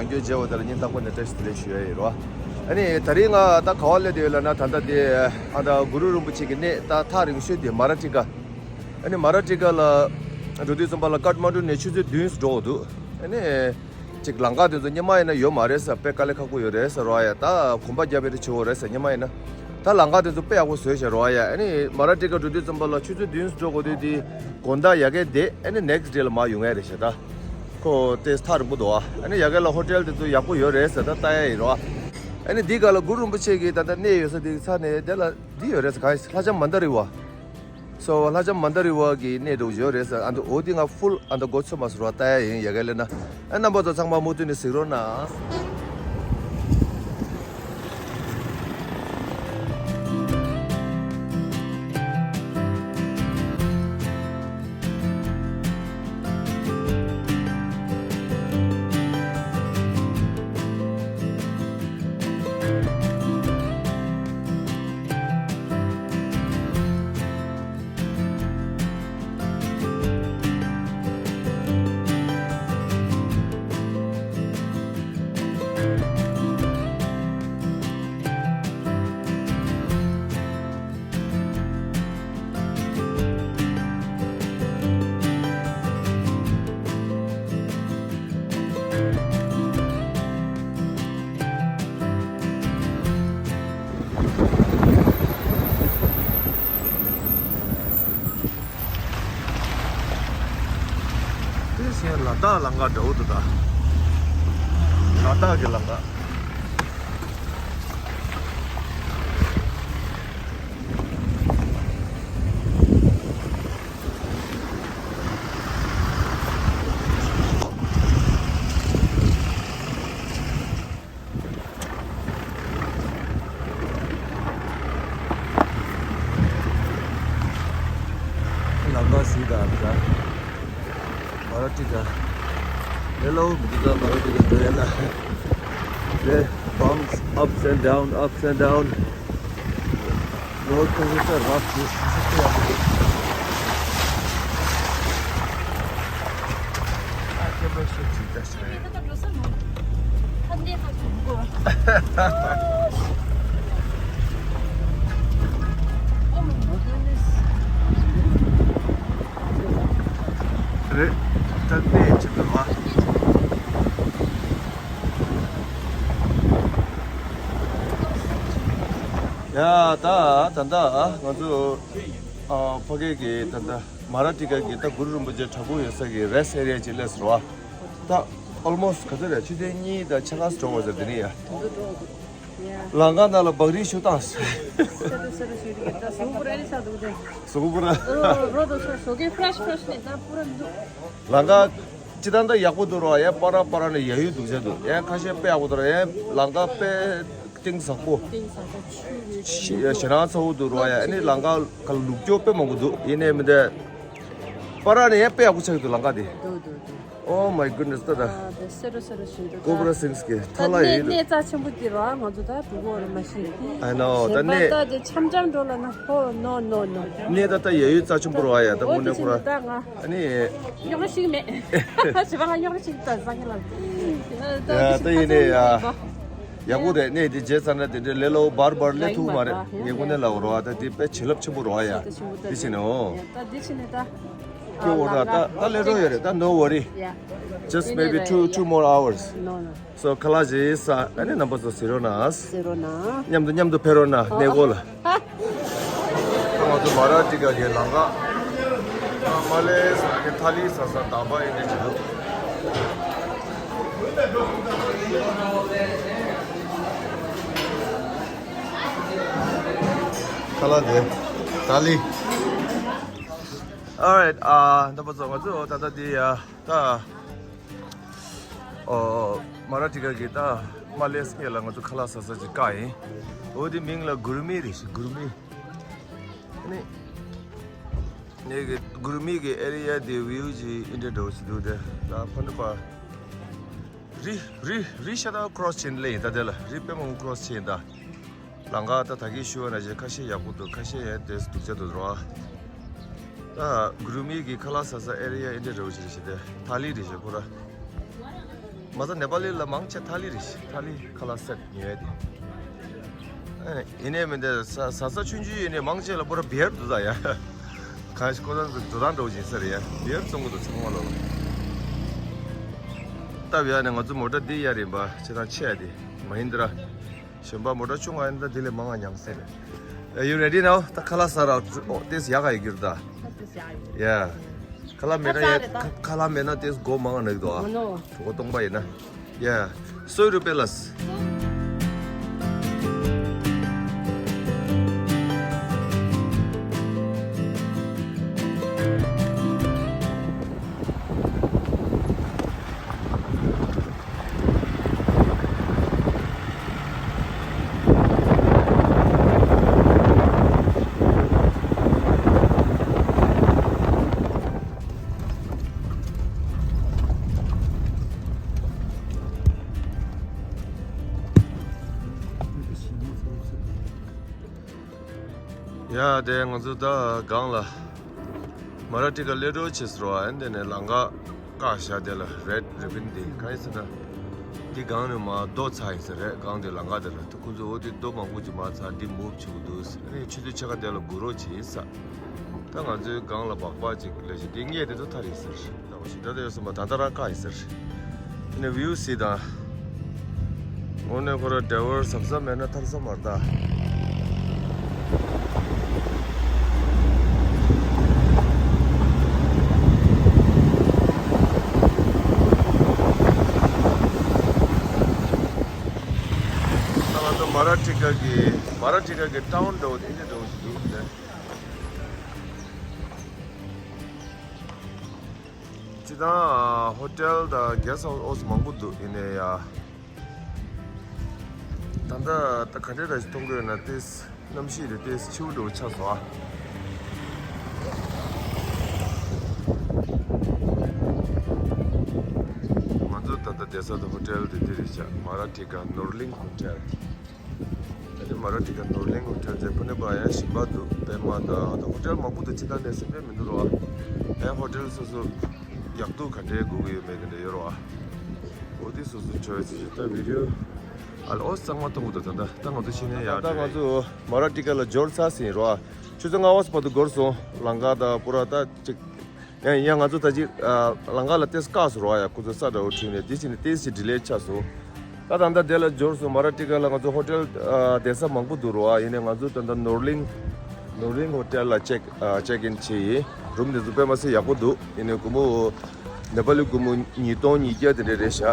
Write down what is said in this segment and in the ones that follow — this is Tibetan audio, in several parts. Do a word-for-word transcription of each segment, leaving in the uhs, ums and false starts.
ཡང་བསྐྱར་མཇལ་བ་དེ་ལ་སྙིང་ཐག་པ་ནས་བཀྲ་ཤིས་བདེ་ལེགས་ཞུ་ཡ་ཡིན་རོ། ཨ་ནི་ད་རིང་ང་ད་ག་བ་སླེབས་བསྡད་ཡོད་ལབ་ན། ད་ལྟ་དེ་ཨ་ད་གུ་རུ་རིན་པོ་ཆེ་གི་གནས་ད་ཐག་རིང་ཤོས་དེ་མ་ར་ཏི་ཀ། ཨ་ནི་མ་ར་ཏི་ཀ་ལ་འགྲོ་དུས་ཙམ་པ་ལ་ཀཏ་མན་ཌུ་ནས་ཆུ་ཚོད་བདུན་འགྲོ་འདུག་ཨ་ནི་ཅིག་ལམ་ཁ་དེ་ཚོ་སྔོན་མ་ཡིན་ན་ཡོད་མ་རེད་ཟེར། དཔེ་དཀའ་ལས་ཁག་པོ་ཡོད་རེད་ཟེར་རོ། ཨ་ཡ་ད་གོམ་པ་རྒྱབ་པའི་རེ་བྱེད་འོ་རེད་ཟེར། སྔོན་མ་ཡིན་ན་ད་ལམ་ཁ་དེ་ཚོ་དཔེ་ཡག་པོ་བཟོས་བཞག་རོ། ཨ་ཡ་ཨ་ནི་མ་ར་ཏི་ཀ་འགྲོ་དུས་ཙམ་པ་ལ་ཆུ་ཚོད་བདུན་འགྲོ་དགོས་དུས་དེ་དགོང་དག་ཡ་གའི་བསྡད། ཨ་ནི་ནེག་སི་ཌེ་ལ་མར་ཡོང་ཡ་རེད་ཤག་ད་ཁོ་དེ་ཐག་རིང་པོ་འདུག་ཨ་ནི་ཡ་གའི་ལ་ཧོ་ཊེལ་དེ་ཚོ་ཡག་པོ་ཡོད་རེད་ཟེར། ད་ལྟ་ཡ་ཡིན་རོ། ཨ་ནི་འདི་ག་ལ་གུ་རུ་རིན་པོ་ཆེ་གི་ད་ལྟ་གནས་ཡོད་ས་དེ་ཚ་ནས་དེ་ལ་འདི་ཡོད་རེད་ཟེར། ག་ཡིན་ལྷ་ལྕམ་མན་དཱ་རི་བ། སོ་ལྷ་ལྕམ་མན་དཱ་རི་བ་གི་གནས་འདྲ་བོ་ཡོད་རེད་ཟེར། ཨ་ནི་འོ་དེ་ང་ཕུལ་ཨ་ནི་མགོ་ཚོད་མ་སོང་རོ། ལྟ་ཡ་ཡིན། ཡ་ག་ལས་ན། ཨ་རྣམ་པ་ཚོ་ཚང་མ་མུ་མཐུད་ནས་གཟིགས་རོགས་གནང་། དེ་བཞིན་ལ་དྭགས་ལམ་ཁ་འདྲ་བོ་འདུག་ད། ལ་དྭགས་ཀྱི་ལམ་ཁ། ལམ་ཁ་གཟིགས་དང་ད། མ་ར་ཏི་ཀ། ཧེ་ལོ། འདི་ག་མ་ར་ཏི་ཀ་འགྲོ་ཡ་ན། དེ་bumps, ups and down, ups and down. Road conditions are rough. རེད། ད་ལྟའི་ཆུ་དུ་བ། ཡ་ད་ད་ད་ང་ཚོ་ཨ་ཕ་གི་གི་ད་ད་མ་ར་ཏི་ཀ་གི་ད་གུ་རུ་རིན་པོ་ཆེ་གྲྭ་པ་ཡོད་ས་གི་rest area ཅིག་སླེབས་སོང་བ། ད་almost ག་ཚོད་རེད། ཆུ་ཚོད་གཉིས་དང་ཕྱེད་ཀ་འགྲོ་བ་ཟེར་དེ་ནི་ཡ། ལམ་ཁ་ནང་ལ་བག་རིལ་ཞུ་བཏང་། སེ་རུ་སེ་རུ་ཞུ་རེད། ད་སུ་པུ་ར་ནི་ས་འདུག་དེ། སུ་པུ་ར། རོ་རོ་དོ་ས་སོ་གི་fresh fresh ནི་ད་པུ་ར་འདུག་ལམ་ཁ་སྤྱི་བཏང་ད་ཡག་པོ་འདུག་རོ། ཡ་པ་ར་པ་ར་ནི་ཡ་ཡུལ་འདུག་ཟེར་འདུག་ཡ་ཁ་ཤས་དཔེ་ཡག་པོ་འདུག་རོ། ཡ་ལམ་ཁ་དཔེ་གཏིང་ཟབ་པོ། གཏིང་ཟབ་པོ་ཆུ་རེད། ཞེ་ཞེ་སྣང་ཚ་བོ་འདུག་རོ། ཡ་ཨ་ནི་ལམ་ཁ་ཁ་ལུག་སྐྱོ་དཔེ་མང་པོ་འདུག་ཡིན་ནའི་མི་འདི་པ་ར་ནི་ཡ་དཔེ་ཡག་པོ་ཆགས་འདུག་ལམ་ཁ་དེ། འདུག་འདུག་འདུག Oh my goodness, ད་ད། ཨ་དེ་སེ་རུ་སེ་རུ་ཞིག་འདུག Cobra Sings གི་ཐ་ལ་ཡི་འདུག་གནས་རྩ་ཆེན་པོ་དེ་རོ། ང་ཚོ་ད་འགྲོ་གི་རེད་མ་གཞི། I know. ད་གནས་ད་དེ་འཆམ་འཆམ་འགྲོ་ལ་ན། Oh no no no. གནས་ད་ད་ཡ་ཡུལ་རྩ་ཆེན་པོ་རོ། ཨ་ཡ་ད་འོ་དངོས་དེ་གནས་ཁོ་ཕྱིན་ར་ནས་ད་ང་ཨ་ནི་རྙོག་ཞིག་མེད། བྱེད་པ་ང་རྙོག་ཞིག་ད་བཟང་གི་ལ། ཡ་ད་ཡིན་ནས་ཡ། ཡག་པོ་རེད། གནས་དེ་རྗེས་ཚར་ན་དེ་འདྲའི་ལེ་ལོ་བར་བར་ལེ་ཐུག་མ་རེད། ངས་དངོས་གནས་ལབ་རོ། ཨ་ད་དེ་དཔེ་བྱིན་རླབས་ཆེན་པོ་རོ། ཨ་ཡ་དེ་བྱིན་ནས་འོ། ད་དེ་བྱིན་ནས་ད། སྐྱོ་བོ་ར་ད་ད་ལས་རོགས་ཡོད་རེད། ད་no worry. Yeah. Just maybe two two more hours. No no. So ཁ་ལག་ཅིག་ཟ། ཨ་ནི་རྣམ་པ་ཚོ་གཟིགས་རོགས་གནང་། གཟིགས་རོགས་གནང་། མཉམ་དུ་མཉམ་དུ་ཕེབས་རོགས་གནང་། གནས་སྐོར་ལ། ད་ང་ཚོ་མ་ར་ཏི་ཀ་གི་ལམ་ཁ། མ་ལེ་ཟེར་གི་ཐ་ལི་ཟ་ས་ད་བ་ཨེ་འདྲ་ཅིག་འདུག་ཁ་ལག་དེ་ཐ་ལི། Alright, ཨ་རྣམ་པ་ཚོ་ང་ཚོ་ད་ལྟ་འདི་ཡ་ད། ཨོ། མ་ར་ཏི་ཀ་གི་ད་མ་ལེ་སི་ཉེ་ལ་ང་ཚོ་ཁ་ལག་ཟ་ས་ཅིག་བཀག་ཡིན། འོ་དེ་མིང་ལ་གུར་མི་རེད་ཤག་གུར་མི། ནི། ནས་གི་གུར་མི་གི་ཨེ་རི་ཡ་དེ་བིའུ་ཅིག་ཨེ་འདྲ་འདྲ་བོ་ཞིག་འདུག་དེ་ད་ཕ་ནུ་པ། རི་རི་རི་ཤ་སྟག་ཁྲོ་སི་ཕྱིན་ལེ་ཡིན་ད། དེ་ལ་རི་དཔེ་མང་པོ་ཁྲོ་སི་ཕྱིན་ད། ལམ་ཁ་ད་ད་གིན་ཞུ་བ་ནང་བཞིན་ཁ་ཤས་ཡག་པོ་འདུག་ཁ་ཤས་ཡང་དེ་སྡུག་ཅག་འདུག་རོ། ད་གུར་མི་གི་ཁ་ལག་ཟ་ས་ཨེ་རི་ཡ་ཨེ་འདྲ་འདྲ་བོ་ཞིག་རེད་ཤག་དེ་ཐ་ལི་རེད་ཤག་ཁོ་ར། མ་ས་ནེ་པ་ལི་ལ་མང་ཆེ་ཐ་ལི་རེད་ཤི། ཐ་ལི་ཁ་ལག་སེ་ཊི་ཉོ་ཡ་དེ། ཨེ་ཡིན་ནའི་མིན་དེ་ས་ས་ས་ཆུང་ཆུང་ཡིན་ནའི་མང་ཆེ་ལ་པུ་ར་བེར་འདུག་ད་ཡ། གང་ཞིག་ཁོ་རང་ཚོ་འགྲོ་སྟངས་འདྲ་བོ་ཞིག་ཡིན་ས་རེད་ཡ། བེར་བཙོང་གི་འདུག་ཚང་མ་ལོ། སྟབས་ཡག་ནས་ང་ཚོ་མོ་ཊ་འདི་གཡར་ཡིན་པ་ཆེ་ཐང་ཆེ་ཡ་དེ་མ་ཧིན་དྲ། གཞན་པ་མོ་ཊ་ཆུང་བ་ཡིན་ད་དེ་ལས་མང་ང་ཉམས་སེ་རེད། Are you ready now? ད་ཁ་ལག་ཟ་ར། ཨོ་ཏེས་ཡག་ག་ཡི་གིར་ད། Yeah. ཁ་ལག་མེད་ན་ཡ། ཁ་ལག་མེད་ན་ཏེས་སྒོ་མང་ང་ནག་འདུག་ཨ། མོ་ནོ། སྒོ་སྟོང་པ་ཡིན་ན། Yeah. སོ་རུ་པེ་ལས། ཡ་དེ་ང་ཚོ་ད་སྒང་ལ་མ་ར་ཊི་ཀ་སླེབས་འགྲོ་བྱེད་ཟེར་བ། ཨ་ནི་དེ་ནས་ལམ་ཁ་བཀག་བཞག་དེ་ལ་རེཌ་རི་བིན་དེ་གང་ཡིན་ཟེར་ན། འདི་སྒང་ནས་མར་རྡོ་ཚ་ཡིན་ཟེར་རེད། སྒང་དེ་ལམ་ཁ་དེ་ལ་ད་ཁོ་ཚོ་འོ་དེ་རྡོ་མང་པོ་ཅིག་མར་ཚ་འདི་མུབ་བྱེད་དགོས་འདུག་ཟེར། ཨ་ནི་ཆུ་ཚོད་ཕྱེད་ཀ་དེ་ལ་སྒུག་རོགས་བྱེད་ཟེར། ད་ང་ཚོའི་སྒང་ལ་སྦག་སྦག་ཅིག་སླེབས་ཤིང་འདི་སྔས་དེ་ཚོ་ཐར་ཡིན་ཟེར། ད་འོ་ཞིག་ད་དེ་ཡོད་སོང་པ་ད་ལྟ་རང་བཀག་ཡིན་ཟེར། ཨ་ནི་བིའུ་སི་དང་། དངོས་གནས་ཁོ་ར་ཌ་རའི་ཝར་གཟབ་གཟབ་མེད་ན་ཐར་ས་མ་རེད་ད། ད་ང་ཚོ་མ་ར་ཊི་ཀ་གི་མ་ར་ཊི་ཀ་གི་ཊའུན་འདྲ་བོ་དེ་འདྲ་འདྲ་བོ་ཞིག་འདུག་ལེ། སྤྱིར་བཏང་ཧོ་ཊེལ་དང་གེ་སི་ཧའུ་སི་མང་པོ་འདུག་ཡིན་ནའི་ཡ། ད་ལྟ་ད་ག་འདྲས་ར་ཞིག་མཐོང་གི་ཡོད་ན་ཏེས་གནམ་གཤིས་དེ་ཏེས་ཆེ་བོ་འདྲ་བོ་ཆགས་སོང་ཨ། ང་ཚོ་ད་ལྟ་བསྡད་ས་དེ་ཧོ་ཊེལ་དེ་འདི་རེད་ཤག་མ་ར་ཊི་ཀ་ནོར་གླིང་ཧོ་ཊེལ། ད་ནི་མ་ར་ཊི་ཀ་ནོར་གླིང་ཧོ་ཊེལ་ཟེར་ཕུ་ནེ་པ་ཡང་ཞིམ་པ་འདུག་པད་མ་དང་ད་ཧོ་ཊེལ་མང་པོ་འདུག་སྤྱིར་བཏང་ནས་སེམས་པས་མི་འདུག་རོ། ཡང་ཧོ་ཊེལ་སོ་སོ་ཡག་སྡུག་ག་འདྲའི་དགོས་ཀྱི་ཡོད་མེད་དེ་འདྲ་ཡོད་རོ། འོ་དེ་སོ་སོ་ཆོས་ཟེར་ཞིག་ད་བི་ཌིའོ་ཨ་ལ་འོ་གཙང་མ་མཐོང་གི་འདུག་ད་ད་ད་ང་ཚོ་ཕྱི་ནས་ཡར་ད་ང་ཚོ་མ་ར་ཊི་ཀ་ལ་འབྱོར་ཚར་ཟིན་རོ། ཆུ་ཚོད་ལྔ་པ་བར་དུ་འགོར་སོང་ལམ་ཁ་དང་པུ་ར་ད་ཅིག་ཡང་ཡང་ང་ཚོ་ད་ཅི་ཨ་ལམ་ཁ་ལ་ཏེས་བཀག་སོང་རོ་ཡ། ཁོ་ཚོ་ས་འདྲ་བོ་ཁྲིད་ནས་དེ་ཕྱིན་ནས་ཏེས་ཅིག་ཌི་ལེ་ཆགས་སོང་། ད་ད་ལྟ་དེ་ལ་འབྱོར་སོང་། མ་ར་ཊི་ཀ་ལ་ང་ཚོ་ཧོ་ཊེལ་ཨ་བསྡད་ས་མང་པོ་འདུག་རོ་ཨ། ཡིན་ནའི་ང་ཚོ་ད་ལྟ་ནོར་གླིང་ནོར་གླིང་ཧོ་ཊེལ་ལ་ཅེག་ཨ་ཅེག་ཨིན་བྱས་ཡིན། རུམ་དེ་ཚོ་དཔེ་མ་སྲིད་ཡག་པོ་འདུག་ཡིན་ནའི་སྒོར་མོ་ནེ་པ་ལི་སྒོར་མོ་ཉིས་སྟོང་ཉིས་བརྒྱ་དེ་འདྲ་རེད་ཤག་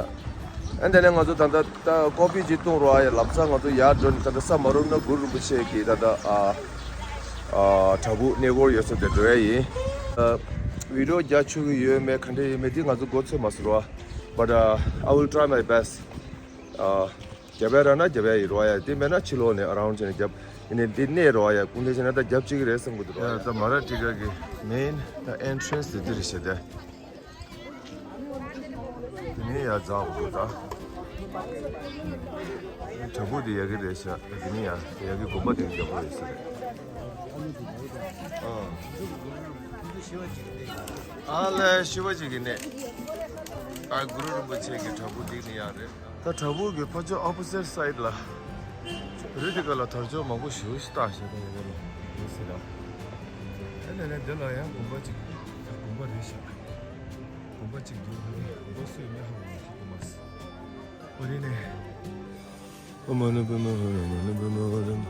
ཨ་དེ་ནས་ང་ཚོ་ད་ལྟ་ད་ཀོ་ཕི་ཅིག་བཏུང་རོགས་ཨ་ཡ། ལམ་སང་ང་ཚོ་ཡར་འགྲོ་ནས་ད་ལྟ་ས་མ་རུབ་ན་གུ་རུ་རིན་པོ་ཆེ་གི་ད་ལྟ་ཨ་ཨ་བྲག་ཕུག་གནས་སྐོར་ཡོད་ས་དེ་འགྲོ་ཡ་ཡིན། ཨ་བི་ཌིའོ་རྒྱག་ཆོག་གི་ཡོད་མེད་ག་འདྲ་ཡོད་མེད་དེ་ང་ཚོ་མགོ་ཚོད་མ་སོང་རོགས། But uh, I will try my best. ཨ་རྒྱབ་ཡ་རག་ན་རྒྱབ་ཡ་ཡིན་རོགས་ཨ་ཡ། དེ་མེད་ན་ཕྱི་ལོགས་ནས་ཨ་རའུན་ཌི་བྱས་ནས་རྒྱབ། ཡིན་ནའི་འདི་གནས་རོགས་ཨ་ཡ། ཀུན་དེ་བྱས་ན་ད་རྒྱབ་གཅིག་རེད་བསམ་གི་འདུག་རོགས་ཨ་ཡ། ད་མ་ར་ཊི་ཀ་གི་མེན་ད་ཨེན་ཊི་རན་སི་དེ་འདི་རེད་ཤག་དེ། དེ་ནས་ཡར་འཛེགས་དགོས་འདུག་ད། བྲག་ཕུག་དེ་ཡ་གི་རེད་ཤག་དེ་ནས་ཡར་ཡ་གི་དགོན་པ་དེ་གི་རྒྱབ་ལ་ཡོད་ས་རེད། ཨ། ཨ་ལས་ཤི་བ་ཅིག་གི་གནས། ཨ་གུ་རུ་རིན་པོ་ཆེ་གི་བྲག་ཕུག་དེ་ནས་ཡར་རེད། ད་བྲག་ཕུག་གི་ཕར་ཕྱོགས་ཨོ་པོ་སིཊ་སའིཌ་ལ་རི་དེ་ག་ལ་དར་ལྕོག་མང་པོ་ཞེ་པོ་ཞིག་བཏགས་བཞག་ད་ཡོད་རེད་ཡོད་སྲིད་ད། ཨ་ནི་ནས་འདི་ལ་ཡང་དགོན་པ་ཅིག་ད་དགོན་པ་རེད་ཤག་དགོན་པ་གཅིག་འདུག་ཧ་ལས་མགོ་སོས་ནས་ཧ་གོ་མ་ཤེས་ཀྱི་མ་སོང་། ཨོ་རེད་ནས། ཨོ་མ་ཎི་པདྨེ་ཧཱུྃ། མ་ཎི་པདྨེ་ཧཱུྃ།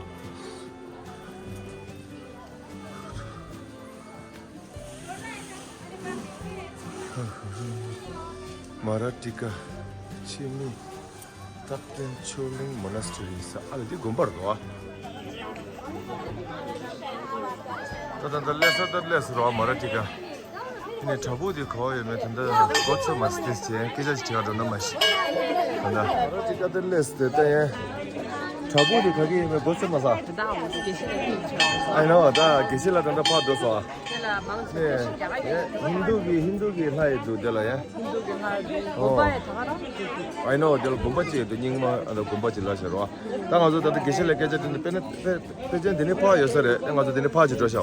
མ་ར་ཊི་ཀ་ཕྱི་མི་རྟག་བརྟན་ཆོས་གླིང་མོ་ནེ་སི་ཊི་རི་ས་ཨ་ལ་འདི་དགོན་པ་རེད་དོ། ད་ད་ད་སླེབས་ས་ད་སླེབས་ས་རོ་མ་ར་ཊི་ཀ། དེ་ནས་བྲག་ཕུག་དེ་ག་པར་ཡོད་མེད་ད་ལྟ་མགོ་ཚོད་མ་སོང་། དེ་བྱས་སྐད་ཆ་ཞིག་དྲི་ག་འགྲོ་ན་མ་གཞི་ད་ལྟ་ར་ཅིག་ཀ་དེ་སླེབས་ཏེ་ད་ཡང་བྲག་ཕུག་དེ་ག་གི་ཡོད་མེད་མགོ་ཚོད་མ་སོང་། ཨ་ནོ་ད་དགེ་བཤེས་ལགས་ད་ལྟ་ཕར་འགྲོ་སོང་ཨ། ནས་ཧིན་དུ་གི་ཧིན་དུ་གི་ལྷ་ཡི་འདུག་དེ་ལ་ཡང་། ཨ་ནོ་དེ་ལ་དགོན་པ་གཅིག་ཡོད་འདུག་རྙིང་མ་ཨ་ནོ་དགོན་པ་གཅིག་ལ་ཤར་བ། ད་ང་ཚོ་ད་ལྟ་དགེ་བཤེས་ལགས་སྐད་ཆ་དྲིས་ནས་དཔེ་ན་དཔེ་དཔེ་ཅན་དེ་ནས་ཕར་ཡོད་ས་རེད། ང་ཚོ་དེ་ནས་ཕར་ཅིག་འགྲོ་ཤག་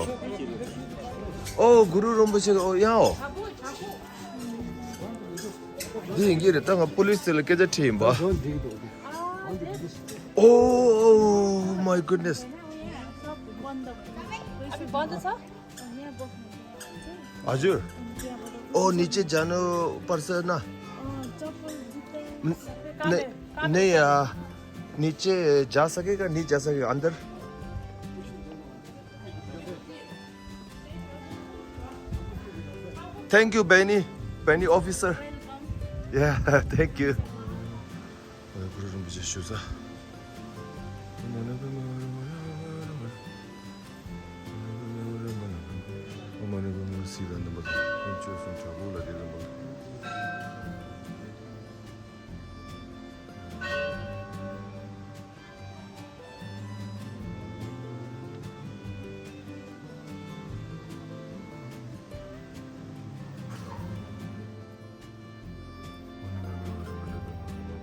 ཨོ་གུ་རུ་རིན་པོ་ཆེ་ཨོ་ཡའོ། འདི་ཡིན་གྱི་རེད། ད་ང་པུ་ལིས་ཚོ་ལ་སྐད་ཆ་དྲིས་ཡིན་པ། Oh my goodness. हजुर। ओ, नीचे जानु पर्छ न? नहीं, नहीं यार। नीचे जा सकेगा, नहीं जा सकेगा अंदर? Thank you, Benny. Benny officer. Yeah, thank you.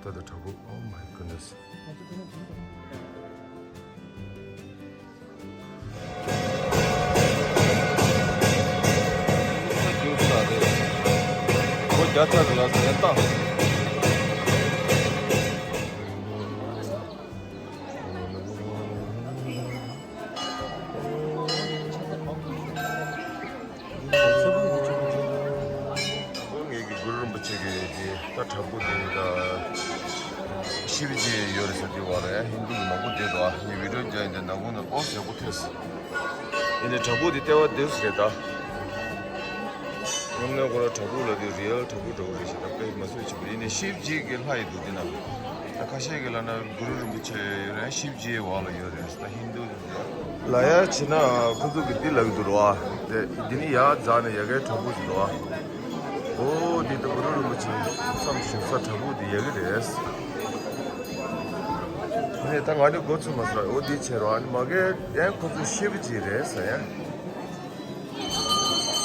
ད་ལྟ་དྲག་པོ། Oh my goodness. ངེད་ཀྱི་གུ་རུ་རིན་པོ་ཆེ་གི་དེ་ད་དྲག་པོ་དེ་ད་ཤིབ་ཇི་ཡོད་རེད་ཟེར་དེ་བ་རེད། ཧིན་དུ་གི་མང་པོ་བསྡད་འདུག་ཨ་ནི་བི་ཌིའོ་རྒྱག་ཡིན་དེ་ནང་ཁོང་ནས་ཨོ་ཞེ་པོ་ཐོས། ཡིན་ནའི་དྲག་པོ་དེ་ལྟེ་བ་འདི་རེད་ད། སྔོན་མའི་སྐོར་ལ་དྲག་པོ་ལ་དེ་རི་ཡལ་དྲག་པོ་འདྲ་བོ་རེད་ཞེས་ད་དཔེ་མ་བཟོད་ཅིག་ཡིན་ནའི་ཤིབ་ཇི་གི་ལྷ་ཡི་འདུག་དེ་ན། ད་ཁ་ཤས་ཀྱི་ལ་ན་གུ་རུ་རིན་པོ་ཆེ་ཡོད་རེད། ཤིབ་ཇི་བ་ལ་ཡོད་རེད། ད་ཧིན་དུ་ལ་ཡ་བྱས་ན་ཁོ་ཚོ་གི་འདི་ལབ་ཀྱི་འདུག་རོ། དེ་འདི་ནི་ཡ་རྫ་ནས་ཡ་གའི་དྲག་པོ་ཞིག་འདུག་ཨ། ཨོ་འདི་ད་གུ་རུ་རིན་པོ་ཆེ་མཚམས་བཞུགས་ས་དྲག་པོ་འདི་ཡ་གི་རེད། ཨ་ནི་ད་ང་ནི་མགོ་ཚོས་མ་སོང་། ཨོ་འདི་བྱས་རོ། ཨ་ནི་མ་གའི་ཡང་ཁོ་ཚོ་ཤེས་པ་ཅིག་རེད་ཟེར་ཡ།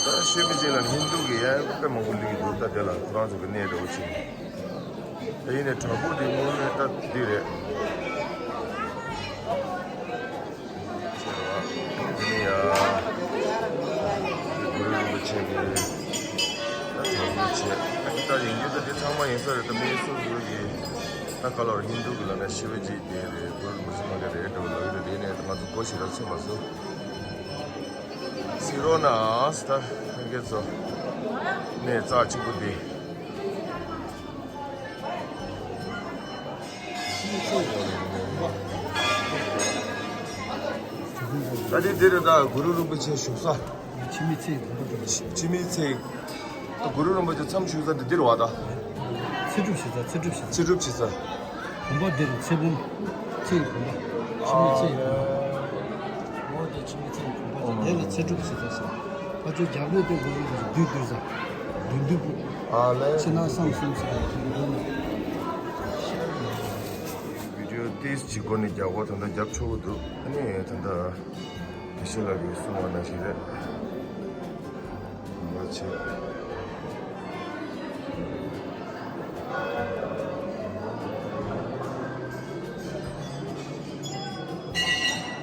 ད་ཤེས་པ་ཅིག་ལ་ཧིན་དུ་གི་ཡ་དཔེ་མང་པོ་ལུས་འདུག་ད་དེ་ལ་ཁོ་རང་ཚོ་གི་གནས་འདྲ་བོ་ཅིག་ད་ཡིན་ནའི་དྲག་པོ་དེ་དངོས་གནས་ད་འདི་རེད། ཆེ་བ། དེ་ནས་ཡ། གུ་རུ་རིན་པོ་ཆེ་གི་ད་དྲག་པོ་ཆེ། ད་ཡིན་རྒྱུ་ད་དེ་ཚང་མ་ཡིན་ས་རེད། ད་མི་སོ་སོ་གི་ད་ག་ལ་ཧིན་དུ་གི་ལ་ན་ཤི་བ་ཇི་དེ་རེད། གུ་རུ་རིན་པོ་ཆེ་མ་ག་རེད་འགྲོ་ལ་རེད། དེ་ནས་ད་ང་ཚོ་གོ་ཞིག་ལ་ཚོད་མ་སོང་། སི་རོ་ན་ཨ་སི་ད་ཁ་སྐད་ཚོ་ནས་རྩ་ཆེན་པོ་དེ། ད་དེ་འདིར་ད་གུ་རུ་རིན་པོ་ཆེ་བཞུགས་ས། འཆི་མེད་ཚེ་ཡི་དགོན་པ་འགྲོ། འཆི་མེད་ཚེ་ཡི། ད་གུ་རུ་རིན་པོ་ཆེ་མཚམས་བཞུགས་ས་དེ་འདིར་བ་ད། ཚེ་སྒྲུབ་བྱེད་ས། ཚེ་སྒྲུབ་བྱེད་ས། ཚེ་སྒྲུབ་བྱེད་ས། དགོན་པ་འདིར་ཚེ་བུམ། ཚེ་ཡི་དགོན་པ། འཆི་མེད་ཚེ་ཡི་དགོན་པ། འོ་དེ་འཆི་མེད་ཚེ་ཡི་དགོན་པ་དེ་ལ་ཚེ་སྒྲུབ་བྱེད་ས་ཟེར། ཕ་ཆོས་རྒྱལ་པོའི་སྟེང་གུ་རུ་རིན་པོ་ཆེ་བདུད་འདུལ་ས། བདུད་འདུལ་བུ། ཨ་ལས། ཕྱི་ནང་གསང་གསུམ་ཟེར་བའི་དེ་འདུལ་ན། བི་ཌིའོ་ཏིས་ཅིག་སྒོ་ནས་རྒྱག་གོ། ད་ལྟ་རྒྱབ་ཆོག་གི་འདུག་ཨ་ནི་ད་ལྟ་དེ་ཤེས་ལ་གི་གསུང་བ་ན་ཞིག་རེད། མ་བྱེད།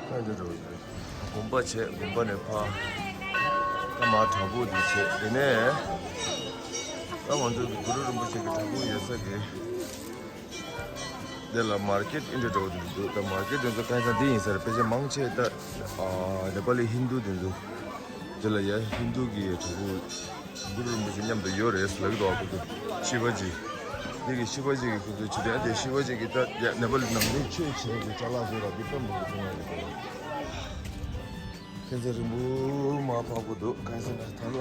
ད་འདི་འགྲོ་གི་རེད། དགོན་པ་བྱས། དགོན་པ་ནས་ཕར་ད་མར་བྲག་ཕུག་འདི་བྱས། དེ་ནས་ད་ང་ཚོ་གི་གུ་རུ་རིན་པོ་ཆེ་གི་བྲག་ཕུག་ཡོད་ས་གི་འདི་ལ་མར་ཀེཊ་ཨེ་འདྲ་འདྲ་བོ་འདི་འདུག་ད་མར་ཀེཊ་འདི་ཚོ་གང་ཡིན་ས་འདི་ཡིན་ས་རེད། ཕལ་ཆེར་མང་ཆེ་ད་ཨ་ནེ་པ་ལི་ཧིན་དུ་འདི་ཚོ་འདི་ལ་ཡ་ཧིན་དུ་གི་བྲག་ཕུག་གུ་རུ་རིན་པོ་ཆེ་མཉམ་དུ་ཡོད་རེད་ལབ་ཀྱི་འདུག་ཨ་ཁུ་ཚོ་ཤི་བ་ཇི། འདི་གི་ཤི་བ་ཇི་གི་ཁུ་ཚོ་ཆུ་དྲན་དེ་ཤི་བ་ཇི་གི་ད་ཡ་ནེ་པ་ལི་ནང་མི་ཆོས་བྱེད་ཀྱི་ཅ་ལག་བཟོས་ར་འདི་ཀམ་པོ་གི་ཚོང་ཡ་རེད། ཁྱེད་ཚོ་རིང་པོ་མ་ཕབ་དགོས་འདུག་གང་ཟེར་ན་ཐང་ལ་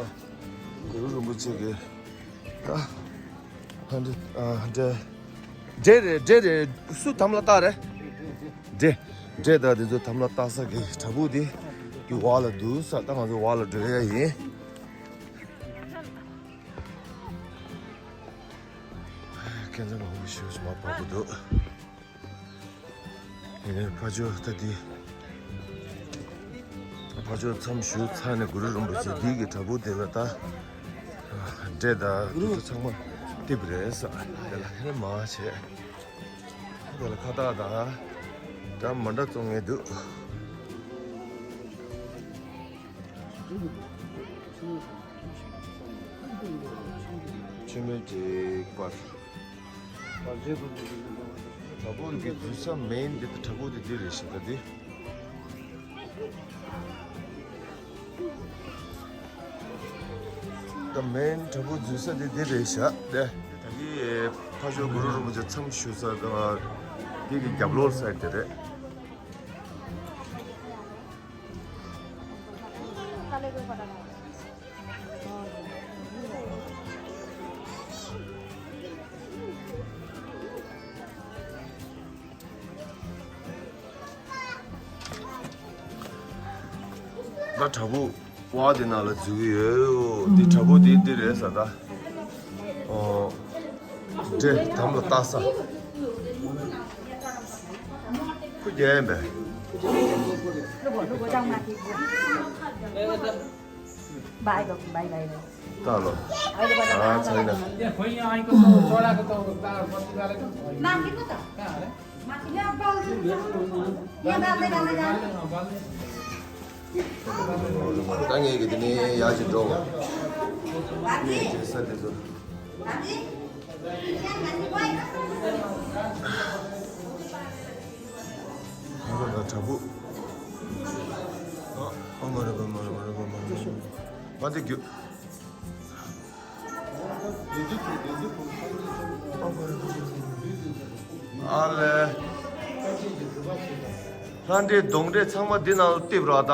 གུ་རུ་རིན་པོ་ཆེ་གི་ད་ཧ་འདྲེ་ཨ་འདྲེ་འདྲེ་རེད། འདྲེ་རེད། སུ་དམ་ལ་བཏགས་རེད། འདྲེ་འདྲེ་ད་དེ་ཚོ་དམ་ལ་བཏགས་ས་གི་བྲག་ཕུག་དེ་གི་འོག་ལ་འདུག་ས། ད་ང་ཚོ་འོག་ལ་འགྲོ་ཡ་ཡིན། ཁྱེད་ཚོ་མང་པོ་ཞེ་པོ་ཞིག་མ་ཕབ་དགོས་འདུག་ཡིན་ནའི་ཕ་ཇོ་ད་འདི་ཕ་ཇོ་མཚམས་བཞུགས་ཚར་ནས་གུ་རུ་རིན་པོ་ཆེ་འདི་གི་བྲག་ཕུག་དེ་ལ་ད་འདྲེ་དང་དེ་ཚོ་ཚང་མ་རྟིབ་རེད་ས། དེ་ལ་ཧེ་མ་བྱས། དེ་ལ་ཁ་བཏགས་དང་འདྲ་མ་འདྲ་བཙོང་མཁན་འདུག་ཆེན་མོའི་གཅིག་པར། བྲག་ཕུག་གི་འཛུལ་ས་མེན་འདི་ད་བྲག་ཕུག་འདི་འདི་རེད་ཤག་ད་འདི། ད་མེན་བྲག་ཕུག་འཛུལ་ས་འདི་འདི་རེད་ཤག་ད། ད་གི་ཕ་ཇོ་གུ་རུ་རིན་པོ་ཆེ་མཚམས་བཞུགས་ས་དང་འདི་གི་རྒྱབ་ལོགས་ས་དེ་རེད། ད་བྲག་ཕུག་པ་དེ་ནང་ལ་འཛུལ་གྱི་ཡོད། འདི་བྲག་ཕུག་དེ་འདི་རེད་ཟེར་ད། ཨོ། འདྲེ་དམ་ལ་བཏགས་ས། ཁུ་རྒྱལ་ཡིན་པས། Bye bye bye bye. ད་ལོ། ཨ་ཚ་ཡིན་ན། ད་ངས་ཀྱི་དེ་ནས་ཡར་ཅིག་འགྲོ། ངས་ཀྱི་ས་དེ་ཚོ། ང་ཚོ་ལ་བྲག་ཕུག་ཨ་མ་རེད་པ་མ་རེད་པ་མ་རེད་པ་མ་རེད་པ། ང་འདི་རྒྱུ། ཨ་ལས། ལྷ་འདྲེ་གདོན་འདྲེ་ཚང་མ་འདི་ནང་ལ་གཏིབས་རོགས་ད།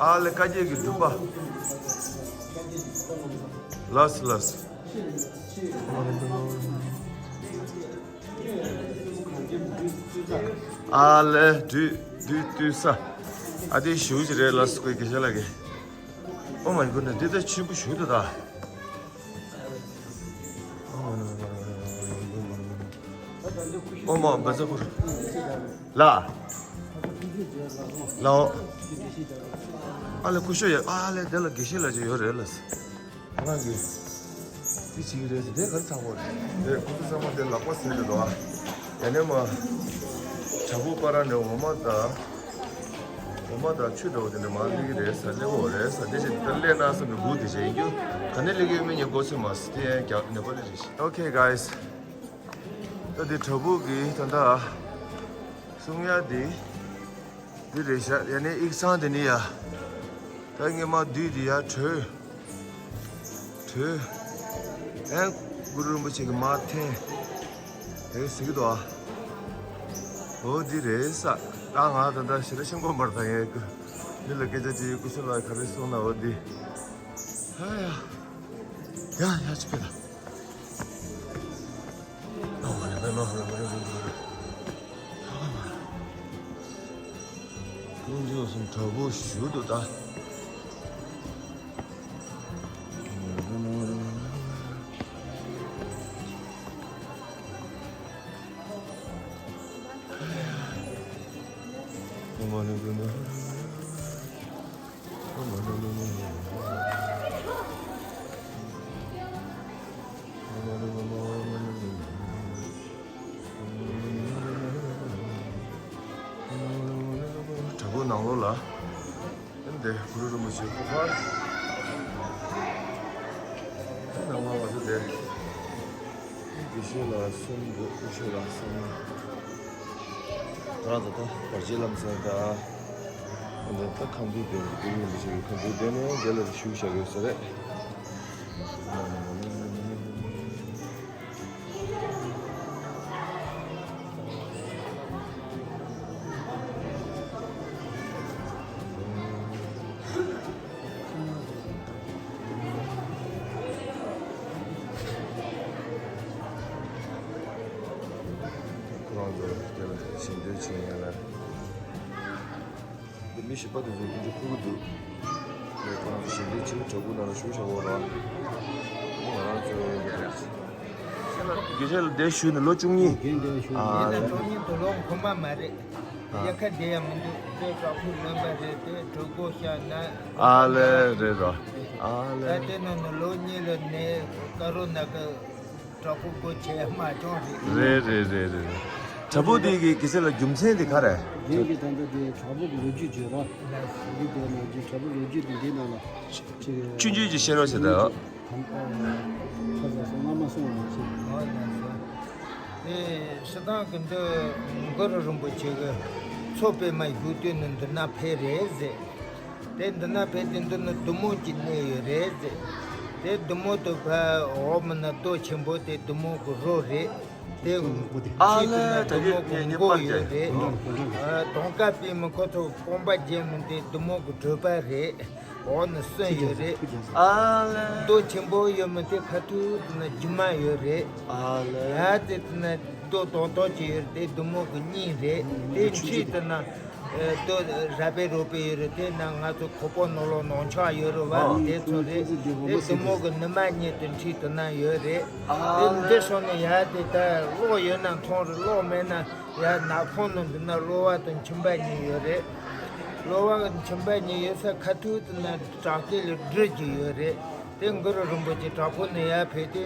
ཨ་ལས་བཀའ་བརྒྱད་ཀྱི་སྒྲུབ་པ། ལགས་ལགས། ཨ་ལས་བདུད་བདུད་བཏུལ་ས། ཨ་དེ་ཞུ་ཅི་རེད་ལགས་སོ་ཁོའི་དགེ་བཤེས་ལགས་ཀྱིས། ཨོ་མ་ཀུ་ན་འདི་ད་ཆེན་པོ་ཞུ་ད་ད། ཨོ་མ་བ་ཛ་པུར། ལ། ལའོ། ཨ་ལས་སྐུ་ཞབས་ཡ་ཨ་ལས་དེ་ལ་དགེ་བཤེས་ལགས་ཅིག་ཡོད་རེད་ལགས། ང་རང་གིས། དེ་བྱེད་ཀྱི་རེད་ཟེར་དེ་ག་རེ་ཚ་བོ་རེད། དེ་ཁོ་ཚོ་ཚང་མ་དེ་ལག་པ་ཟེར་རེད་དོ། ཡ་ནས་མ། བྲག་ཕུག་པ་ར་ནས་འོ་མ་དང་། འོ་མ་དང་ཆུ་འདྲ་བོ་དེ་འདྲ་མར་སླེབས་ཀྱི་རེད་ཟེར་སླེབས་འོ་རེད་ཟེར་དེ་བཞིན་ད་སླེབས་གནང་བསམ་པའི་སྒུག་དེ་བྱས་ཡིན་རྒྱུ། ག་ནས་སླེབས་ཀྱི་ཡོད་མེད་ངས་མགོ་ཚོས་མ་ཟེར་དེ་ཡང་རྒྱག་ནེ་པ་ལི་རེད་ཤག Okay guys. ད་དེ་བྲག་ཕུག་གི་ད་ལྟ་སྲུང་ཡ་དེ་འདི་རེད་ཤག་ཡ་ནས་ཡིག་ཚང་དེ་ནི་ཡ། ད་ངས་མ་བདུད་དེ་ཡ་བྲོས། བྲོས། ཨེ་གུ་རུ་རིན་པོ་ཆེ་གི་མ་འཐེན། དེ་ཟེར་གི་འདུག་ཨ། འོ་འདི་རེད་ས། ད་ང་ད་ད་ཞེ་དྲག་ཤེས་ཀྱི་མ་རེད་ད་ངས་ཀུ། འདི་ལ་སྐད་ཆ་དྲིས་སྐུ་ཞབས་ལགས་ག་རེ་གསུངས་ན་འོ་འདི། ཧ་ཡ། ཡ་ཡ་ཅི་ཕེ་ད། ཀུན་སྤྱོད་སུ་དྲག་པོ་ཞུ་འདུག་ད། བྲག་ཕུག་ནང་ལོགས་ལ། འདི་གུ་རུ་རིན་པོ་ཆེ་སྐུ་པར། ནང་ལ་བ་དུ་དེ། དགེ་བཤེས་ལགས་གསུམ་འདུག་དགེ་བཤེས་ལགས་གསུམ། ང་རང་ཚོ་ད་བར་ཆད་ལམ་སེང་ད། འདི་ད་ཁམས་པའི་སྡེ་ནས་དགེ་བཤེས་ལགས་ཀྱི་ཁམས་པའི་སྡེ་ནས་དེ་ལ་བཞུགས་བཞག་ཡོད་ས་རེད། ཁོ་རང་ཚོ་དེ་ལ་ཞལ་འདོན་བྱེད་ཡ་ལ། འདི་མི་ཞིག་པ་དེ་ཚོ་ཀུན་སྤྱོད་ཁུར་གི་འདུག་ངས་ཁོ་རང་ཚོ་ཞལ་འདོན་བྱེད་དྲ་འབུ་ནང་ལ་ཞུགས་བཞག་འོ་ར། ང་རང་ཚོ་ཡོད་རེད། དགེ་བཤེས་ལགས་འདིར་བཞུགས་ནས་ལོ་བཅུ་གཉིས། རྒན་འདིར་བཞུགས། ཨ་ནས་ད་ལེ། སང་ཉིན་དུ་ལོ་ངོ་མ་མ་རེད། ཨ། དབྱར་ཁ་བསྡད་ཡ་མི་འདུག་དེ་བྲག་ཕུག་ལོན་པ་རེད་དེ་གྲོད་ཁོག་ཤ་ན། ཨ་ལེ་རེད་ར། ཨ་ལེ། ད་དེ་ནང་ནས་ལོ་གཉིས་ལ་ནས་ཀ་རོ་ན་གི་བྲག་ཕུག་སྒོ་ཕྱེ་ཡ་མ་བྱུང་རེད། རེད་རེད་རེད་རེད། བྲག་ཕུག་དེ་གི་དགེ་བཤེས་ལགས་རྒྱུ་མཚན་དེ་ག་རེད། རྒན་གྱིས་ད་ལྟ་དེ་བྲག་ཕུག་གི་ལོ་རྒྱུས་བརྗོད་ར། འདི་དེ་ནང་གི་བྲག་ཕུག་ལོ་རྒྱུས་དེ་འདི་ནང་ལ་ཅིག་ཆུང་ཆུང་ཅིག་བཤད་རོགས་བྱེད་དང་། ཁ་ས་སོང་ང་མ་སོང་བ་ཞིག་ཨོ་ལགས་སོ། ཨེ་སྤྱིར་བཏང་གི་འདི་གུ་རུ་རིན་པོ་ཆེ་གི་མཚོ་པདྨ་བཞུགས་དུས་ནི་འདི་ན་ཕེབས་རེད་ཟེར། དེ་འདི་ན་ཕེབས་དུས་འདི་ནི་བདུད་མོ་གཅིག་གནས་ཡོད་རེད་ཟེར། དེ་བདུད་མོ་དེ་ཕར་འོག་མིན་ན་རྡོ་ཆེན་པོ་དེ་བདུད་མོ་གི་རོ་རེད། དེ་ཨ་ཕྱི་དེ་ལ་ན་ད་བདུད་མོ་གི་མགོ་ཡོད་རེད། ཨ་དོང་ཀ་པི་མི་ཁོ་ཐོ་སྤོང་པ་རྒྱལ་མི་དེ་བདུད་མོ་གི་གྲོད་པ་རེད། འོག་ནི་སོན་ཡོད་རེད། ཨ་ལ། རྡོ་ཆེན་པོ་ཡོད་མི་དེ་ཁ་ཐུག་དེ་ན་རྒྱུ་མ་ཡོད་རེད། ཨ་ལ། ཡ་དེ་དེ་ན་རྡོ་དོག་དོག་ཅིག་ཡོད་རེད། དེ་བདུད་མོ་གི་སྙིང་རེད། དེ་འཁྲིས་དེ་ན་རྡོ་ར་པའི་རོ་པའི་ཡོད་རེད། དེ་ན་ང་ཚོ་ཁོག་པ་ནང་ལོགས་ནང་ཆགས་ཡོད་རེད་བ། དེ་ཚོ་རེད། དེ་བདུད་མོ་གི་ནུ་མ་གཉིས་དེ་འཁྲིས་དེ་ན་ཡོད་རེད། དེ་འདི་སོང་ནས་ཡ་དེ་ད་གློག་ཡོད་ན་མཐོང་རེད། གློག་མེད་ན། ཡ་ནག་ཁུང་ནང་འདི་ན་གློ་བ་དང་མཆིན་པ་གཉིས་ཡོད་རེད། གློ་བ་དང་མཆིན་པ་གཉིས་ཡོད་ས་ཁ་ཐུག་དེ་ན་བྲག་སྐེ་ལ་སྦྲུལ་གཅིག་ཡོད་རེད། དེ་གུ་རུ་རིན་པོ་ཆེ་བྲག་ཕུག་ནས་ཡར་ཕེབས་ཏེ།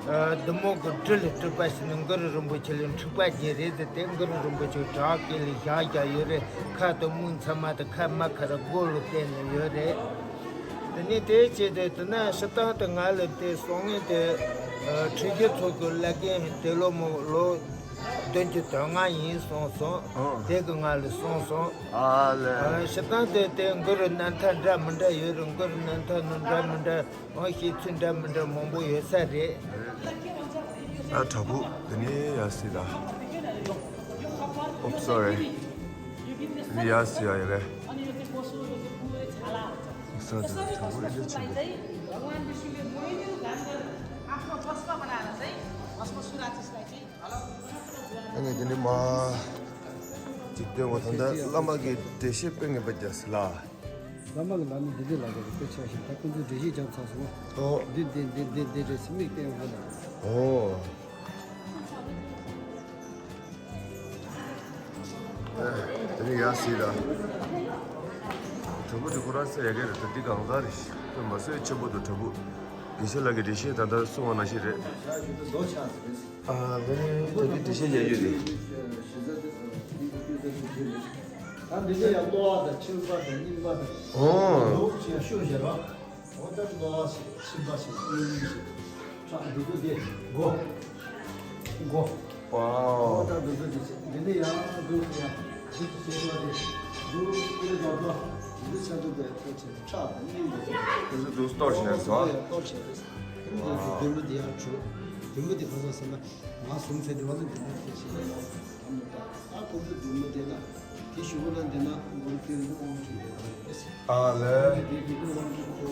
ཨ་བདུད་མོ་གི་སྦྲུལ་ལ་སྤྲུལ་པ་ཞིག་ནི་གུ་རུ་རིན་པོ་ཆེ་ལ་འཁྲུག་པ་རྒྱག་རེད་ཟེར། དེ་གུ་རུ་རིན་པོ་ཆེ་བྲག་སྐེ་ལ་བཞག་བཞག་ཡོད་རེད། ཁ་དང་མིག་མཚམས་མ་དང་ཁ་མ་ཁ་ར་སྒོ་ལ་བསྟན་ནས་ཡོད་རེད། དེ་ནས་དེ་བྱས་ཏེ་དེ་ན་སྤྱིར་བཏང་དུ་ང་ལ་དེ་གསུང་ངེས་དེ་ཨ་ཁྲི་རྒྱལ་ཚོ་གི་བླ་རྒན་དེ་ལོ་མོ་ལོ། བདུན་ཅུ་དོན་ལྔ་ཡིན་གསུངས་སོང་། ཨང་། དེ་གི་ང་ལ་གསུངས་སོང་། ཨ་ལས། ཨ་སྤྱིར་བཏང་དེ་དེ་གུ་རུ་རྣམ་ཐར་འདྲ་མི་འདྲ་ཡོད་རེད། གུ་རུ་རྣམ་ཐར་ནི་འདྲ་མི་འདྲ། ཨང་། བཤད་ཚུལ་འདྲ་མི་འདྲ་མང་པོ་ཡོད་ས་རེད། ཨ་བྲག་ཕུག་དེ་ནས་ཡར་སྲིད་ད། Oops, sorry. དེ་ནས་ཡར་སྲིད་ཡ་ཡ་གས། ས་དེ་བྲག་ཕུག་ཨེ་འདྲ་ཆེན་པོ། ཨ་ནི་དེ་ནི་མ། འཇིག་རྟེན་འོ་ད་ལྟ་བླ་མ་གི་འགྲེལ་བཤད་དཔེ་ངན་པ་རྒྱག་སི་ལ། བླ་མ་གི་ལ་ནི་འདི་འདྲ་ལ་རེ་དཔེ་ཆ་ཞིག་ད་ཁོང་ཚོས་འགྲེལ་བཤད་རྒྱབ་ཚར་སོང་། ཨོ། འདི་འདི་འདི་འདི་འདི་རེད་སི་མིག་བསྟན་འོ་ལ། ཨོ། ཨེ། དེ་ནི་ཡར་སྲིད་ད། བྲག་ཕུག་དེ་ཁོ་རང་སེ་ཡ་གི་རེད་ད། འདི་གང་ག་རེད། དཔེ་མ་སྲོལ་ཆེན་པོ་འདུག་བྲག་ཕུག་དགེ་བཤེས་ལགས་ཀྱིས་འགྲེལ་བཤད་ད་ལྟ་གསུང་བ་ནང་བཞིན་རེད། ཨ་ལེ། ད་འདི་འགྲེལ་བཤད་རྒྱག་རྒྱུ་རེད། ད་འདི་ལ་ཡང་གློ་བ་དང་མཆིན་པ་དང་རྙིང་པ་དང་། ཨོ། ལོག་ཅིག་ཤོད་བཞག་རོགས། འོ་ད་གློ་བ་ཞིག་མཆིན་པ་ཞིག་གློ་ཡུན་ཞིག་ཁྲག་འདི་ཚོ་དེ་མགོ། མགོ། ཝའོ། འོ་ད་འདི་ཚོ་དེ་ཞིག་འདི་ནས་ཡང་འདུག་ཡང་འདུག་ཅེས་པ་དེ་འདུག་ཀུན་ལ་འདུག་འདི་ཚོ་ཆ་འདུག་པའི་ཐོག་ཆེན་ཁྲག་དང་སྙིང་དང་། འདི་ཚོ་འདུག་གཏོར་བྱས་ནས་སོ། གཏོར་བྱས་རེད། འདི་ཚོ་བདུད་མོ་དེ་ཡང་བྱོས། བདུད་མོ་དེ་ག་ཚོད་ཟེར་ན། ང་གསུམ་ཚེ་འདི་བ་ལ་འདི་མོ་སྐད་ཆ་ཡོད། ཨ་མོ་ད་ཨ་ཁོ་ཚོ་འདི་མོ་དེ་ན་དེ་ཞུ་བ་ལ་འདི་ན་ངོར་ཁྱོད་ནི་དབང་ཁྲིད་ཡོད་རེད། ཨ་ལེ། དེ་དེ་ནི་དབང་ཁྲིད་ཁོ་ཁོ་